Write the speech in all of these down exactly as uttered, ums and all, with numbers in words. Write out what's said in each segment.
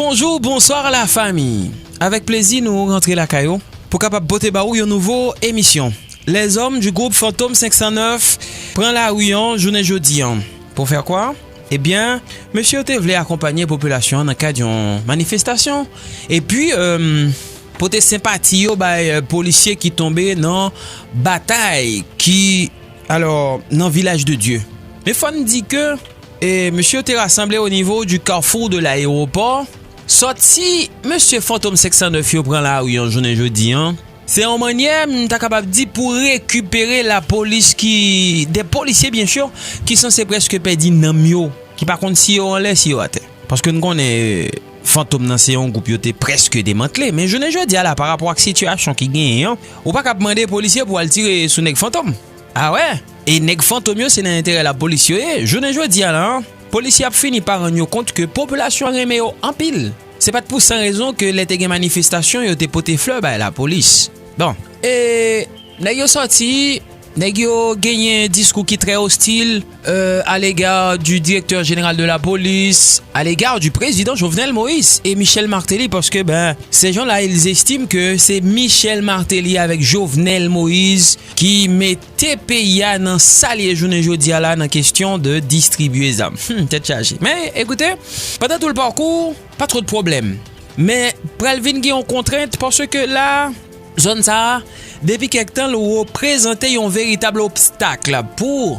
Bonjou, bonswa la fami. Avèk plezi nou rantre lakay ou pou kapab pote ba ou yon nouvo emisyon. Lèzòm di gwoup Fantom senk san nèf pran lari an jounen jodi an. Pou fè kwa? Ebyen, mesye yo te vle akonpanye popilasyon an nan kad yon manifestasyon. Epi, euh, pote senpati yo bay, euh, polisye ki tonbe nan batay ki, alò, nan Vilaj de Dye. Men fò n di ke, e, mesye yo te rasanble o nivo du Carrefour de l'Aéroport. Sòti mesye Fantom senk san nèf yo pran lari an jounen jodi an, se yon mannyè, m ta kapab di, pou rekipere lapolis ki, de polisye, byen si, ki sanse prèske pèdi nanm yo, ki pa konn si yo anlè, si yo atè. Paske n konnen, e, Fantom nan se yon gwoup yo te prèske demantle. Men jounen jodi a la, pa rapò ak sitiyasyon ki genyen an, ou pa ka ap mande polisye pou al tire sou nèg Fantom. A wè, e nèg Fantom yo se nan enterè lapolis yo ye. Jounen jodi a la, polisye ap fini pa rann yo kont ke popilasyon an renmen yo anpil. Se pa t pou san rezon ke lè te gen manifestasyon, yo te pote flè bay lapolis. Bon, e nèg yo sòti, nèg yo genyen diskou ki trè ostil, euh, à l'égard du directeur général de la police, à l'égard du président Jovenel Moïse et Michel Martelly, paske, ben, ces gens-là, ils estiment que c'est Michel Martelly avec Jovenel Moïse ki mete peyi a nan sa l ye jounen jodi a la nan kesyon de distribiye zam. Hmm, tèt chaje. Men, ekoute, pandan tou l pakou, pa twò de pwoblèm. Men, pral vin gen yon kontrent paske la, zòn sa a, depi kèk tan, l reprezante yon veritab obstak pou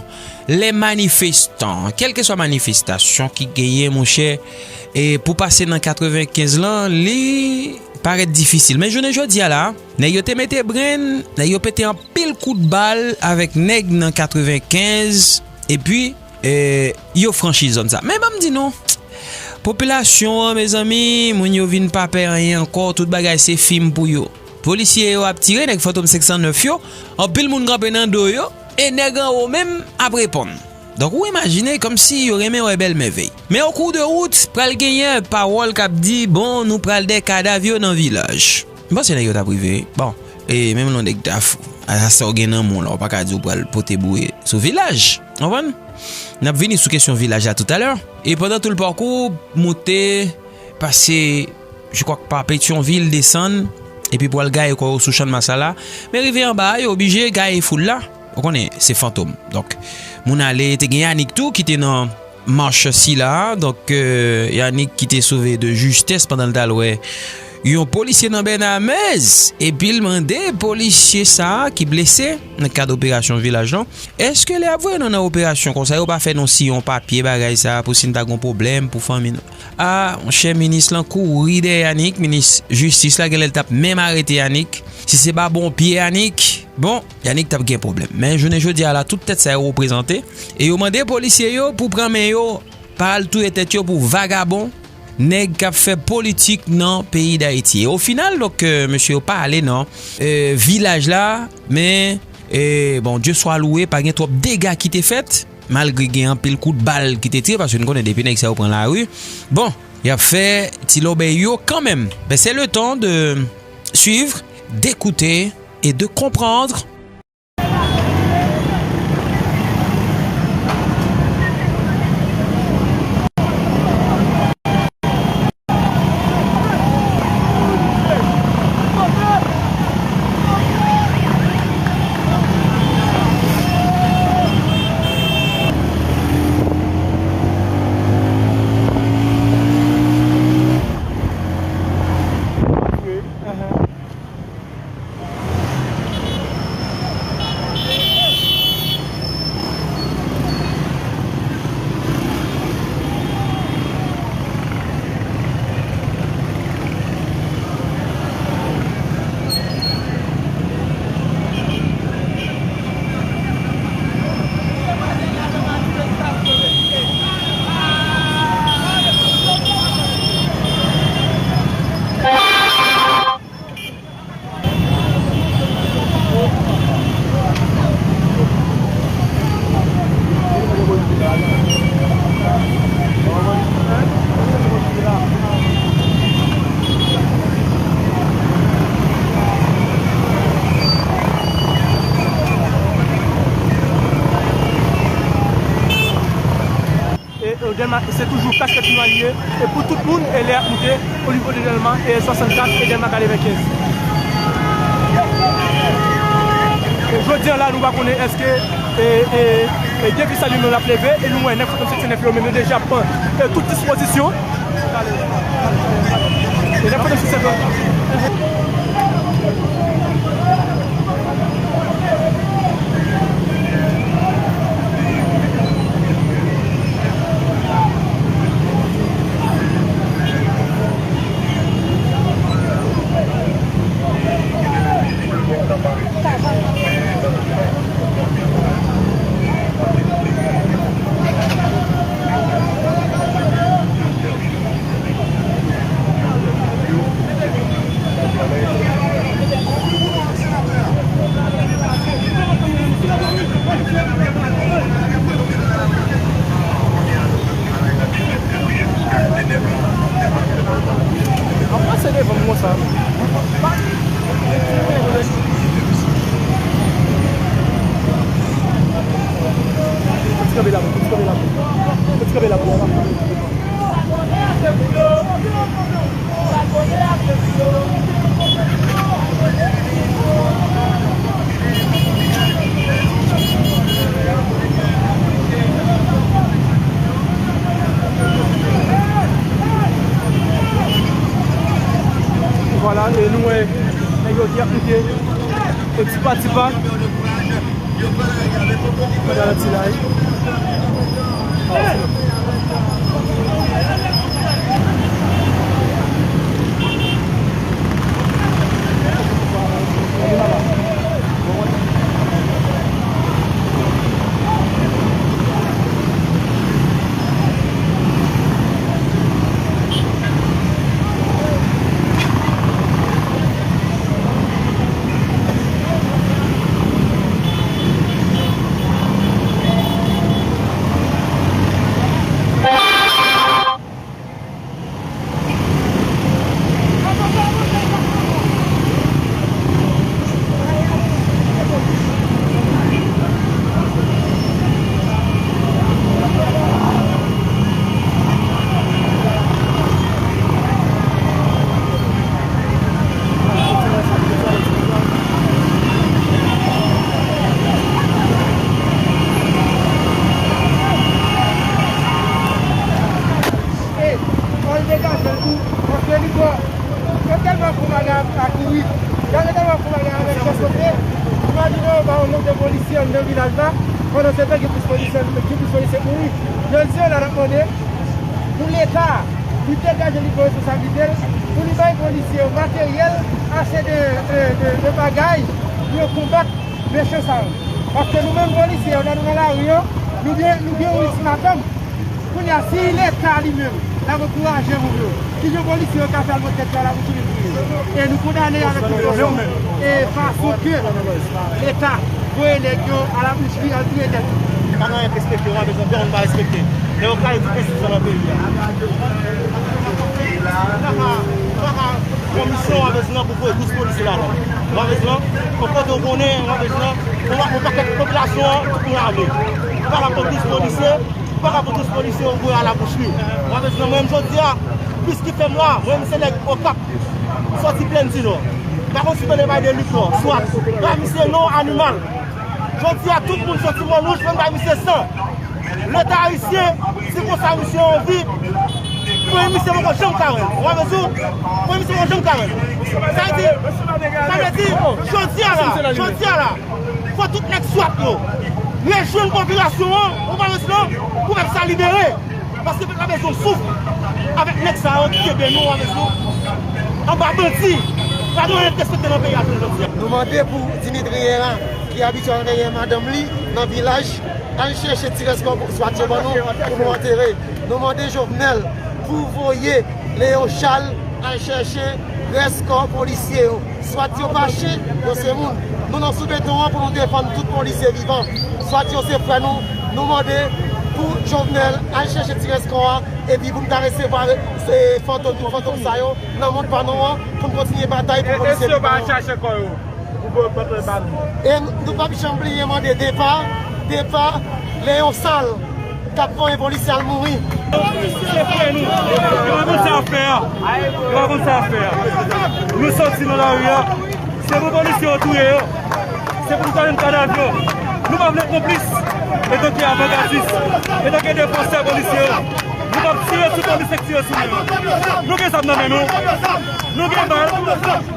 lè manifestan, kèlkeswa manifestasyon ki genyen, monchè, e pou pase nan katrevenkenz lan, li parèt difisil. Men jounen jodi a la, nèg yo te mete brenn, nèg yo pete anpil kout bal avèk nèg nan katrevenkenz, epi, e, yo franchi zòn sa. Men ban m di nou, popilasyon an, mezanmi, moun yo vin pa pè anyen ankò, tout bagay se fim pou yo. Polisye yo ap tire, nèg Fantom senk san nèf yo, anpil moun kanpe nan do yo, e nèg anwo menm ap reponn. Donk, ou imajine kòmsi yo renmen wè bèl mèvèy. Men o kou de wout, pral genyen pawòl k ap di, bon, nou pral dèyè kadav yo nan vilaj. M panse nèg yo t ap rive. Bon, e menm lè yon nèg ta fou, a sa w gen nan men w la, w pa ka di w pral pote boure sou vilaj. Konprann? N ap vini sou kesyon vilaj la toutalè. E pandan tou l pakou, moute, pase, je crois que pa Petyonvil, desann, epi pou al gaye kò yo sou Channmas la. Men rive anba a, yo oblije gaye foul la. Ou konnen, se Fantom. Donk, moun ale, te gen Yanick tou ki te nan mach sila a. Donk, euh, Yanick ki te sove de justès pandan l t al wè yon polisye nan Bènamèz, epi l mande polisye sa a ki blese nan kad operasyon vilaj lan, èske lè y ap voye nou nan operasyon konsa, yo pa fè nou siyen yon papye bagay sa a pou si n ta gen yon pwoblèm pou fanmi nou? A, monchè, minis lan kouri dèyè Yanick, minis jistis la, genlè l t ap menm arete Yanick. Si se pa bon pye Yanick, bon, Yanick t ap gen pwoblèm. Men jounen jodi a la, tout tèt sa yo reprezante. E yo mande polisye yo pou pran men yo, pa al touye tèt yo pou vagabon, nèg k ap fè politik nan peyi Dayiti. E o final, donk, euh, mesye yo pa ale nan, euh, vilaj la, men, euh, bon, Dye swa louwe, pa gen twòp dega ki te fèt, malgre gen anpil kout bal ki te tire, paske n konnen depi nèg sa yo pran lari, bon, y ap fè ti lòbèy yo kanmenm. Ben, c'est le temps de suivre, d'écouter et de comprendre. E, e, Delma, se toujou kaskèt Malye, e pou tout moun, e lè y ap moute o nivo de Dèlma, e swasannkat, e Dèlma katrevenkenz. E jodi a la, nou pa konnen èske, e, e, e depi sa li menm l ap leve, e nou wè nèg Fantom Senk San Nèf yo menm yo deja pran, e tout dispozisyon. E nèg Fantom Senk San Nèf yo. Ap pase devan m konsa. Ti kanpe la, ti kanpe la. Ti kanpe la. Vwala, e nou wè nèg yo ki ap moute, e tipa tipa. Mwen ralanti la wi. Ey, ann degaje l tou, paske li twò, yo tèlman fou bagay a kouri. Yo tèlman fou bagay avèk chòs kote. Imajine w ba yon nonb de polisye anndan vilaj la, pandan se tan gen plis polisye, gen plis polisye kouri. Jodi a la n ap mande pou Leta, pou degaje li pran responsablite l, pou li bay polisye yo materyèl, ase de, de, de, de bagay pou yo konbat mechan sa yo. Paske nou menm polisye yo, lè nou nan lari yo, nou gen, nou gen yon ultimatum. Kounye a, si Leta li menm l ap ankouraje moun yo, kijan polisye yo ka fè al pran tèt yo a la pou touye touye? E nou kondane avèk tout fòs nou, e fason ke Leta voye nèg yo a la pou touye, al touye tèt yo. Pa gen anyen k respekte, w ap bezwen gen moun pa respekte. Lè yo kraze tout enstitisyon nan peyi a. Pa ka, pa ka pran misyon w ap bezwen pou voye douz polisye ladan. W ap bezwen, yon kote w konnen, w ap bezwen, yon pakèt popilasyon an, tout moun ame. Pa ka pran douz polisye, Ou pa ka pran douz polisye yo voye a la bouch li. Mwen bezwen, mwen menm jodi a, plis ki fè m la, mwen menm se nèg Okap, sòti Plèn Dinò. Pa konn si w tande bay de Likò, swat. Bay misye non animal. Jodi a, tout moun sòti Mòn Wouj, vin bay misye san. Leta ayisyen, si konsa misye anvi, premye misye poko janm ka wè l. Ou pa bezwen, premye misye poko jann ka wè l. Sa vle di, sa vle di, jodi a la, jodi a la, Fò tout nèg swat yo rejwenn popilasyon an, ou pa wè sinon, pou pèp sa libere. Paske pèp la bezwen souf avèk nèg sa yo ki kenbe nou, ou pa wè sinon, anba bandi. Pa gen anyen k respekte nan peyi a jounen jodi a. Nou mande pou Dimitri Hérard, ki abitye al reye madanm li nan vilaj, al chèche ti rès kò swat yo ban nou pou nou antere. Nou mande Jovenel pou voye Léon Charles al chèche rès kò polisye yo. Swat yo fache, yo se moun. Nou nan sou beton an pou nou defann tout polisye vivan. Swat yo se frè nou. Nou mande pou Jovenel al chèche ti rès kò a, epi pou n ta resevwa, e, fantom, tout fantom sa yo nan mond pa nou an, pou n kontinye batay pou polisye vivan yo. E nou p ap janm bliye mande depa, depa Léon Charles. K ap voye polisye al mouri. Se frè nou. Yo pa konn sa ap fè a. Yo pa konn sa ap fè a. Nou soti nan lari a. Se pou polisye yo touye yo. Se pou nou tande kadav yo. Nou pa vle konplis. Etanke avangardis, etanke defansè polisye yo, nou p ap tire sou polis k tire sou nou yo. Nou gen zam nan men nou. Nou gen bal.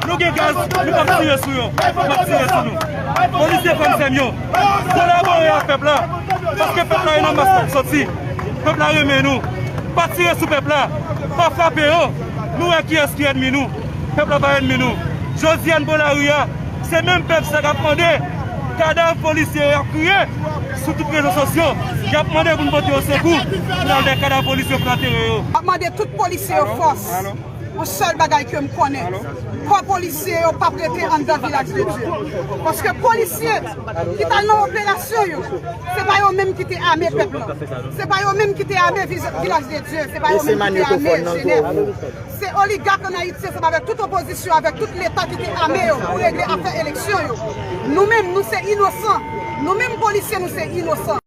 Nou gen gaz. Nou p ap tire sou yo. Nou p ap tire sou nou. Polisye, frè m, sè m yo, kolabore ak pèp la. Paske pèp la e nan mas l ap soti. Pèp la renmen nou. Pa tire sou pèp la. Pa frape yo. Nou wè kiyès ki ènmi nou. Pèp la pa ènmi nou. Jodi a n pran lari a. Se menm pèp sa k ap mande kadav polisye yo, y ap kriye sou tout rezo sosyo. Y ap mande pou n pote yo sekou. Pou n al dèyè kadav polisye yo pou n antere yo. M ap mande tout polisye yo fòs. Yon sèl bagay ke m konnen, kò polisye yo p ap rete anndan Vilaj de Dye. Paske polisye ki t al nan operasyon yo, se pa yo menm ki te ame pèp la. Se pa yo menm ki te ame Viz-, Vilaj de Dye. Se pa yo menm ki te ame Jenèf. Se oligak ann Ayiti, ansanm avèk tout opozisyon, avèk tout Leta ki te ame yo pou regle afè eleksyon yo. Nou menm, nou se inosan. Nou menm polisye, nou se inosan.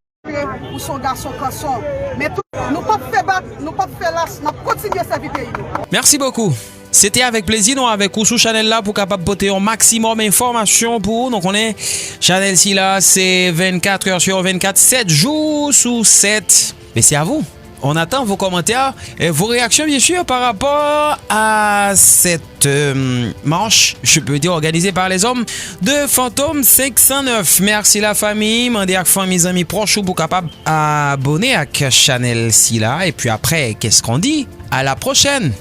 Ou se yon gason kanson. Men tou, nou p ap fè bak, nou p ap fè las, n ap kontinye sèvi peyi nou. Merci beaucoup. Se te avèk plezi nou avèk ou sou chanèl la pou kapab pote yon maksimòm enfòmasyon pou ou. Nou konnen chanèl sila se vennkat è sou vennkat, sèt jou sou sèt. Mèsi a vou. On attend vos commentaires et vos réactions, bien sûr, par rapport à cette euh, marche, je peux dire, organisée par les hommes de Fantôme cinq cent neuf. Merci la famille, mande ak fanmi, zanmi, pwòch ou pou kapab abone ak chanèl sila. Et puis après, qu'est-ce qu'on dit? À la prochaine.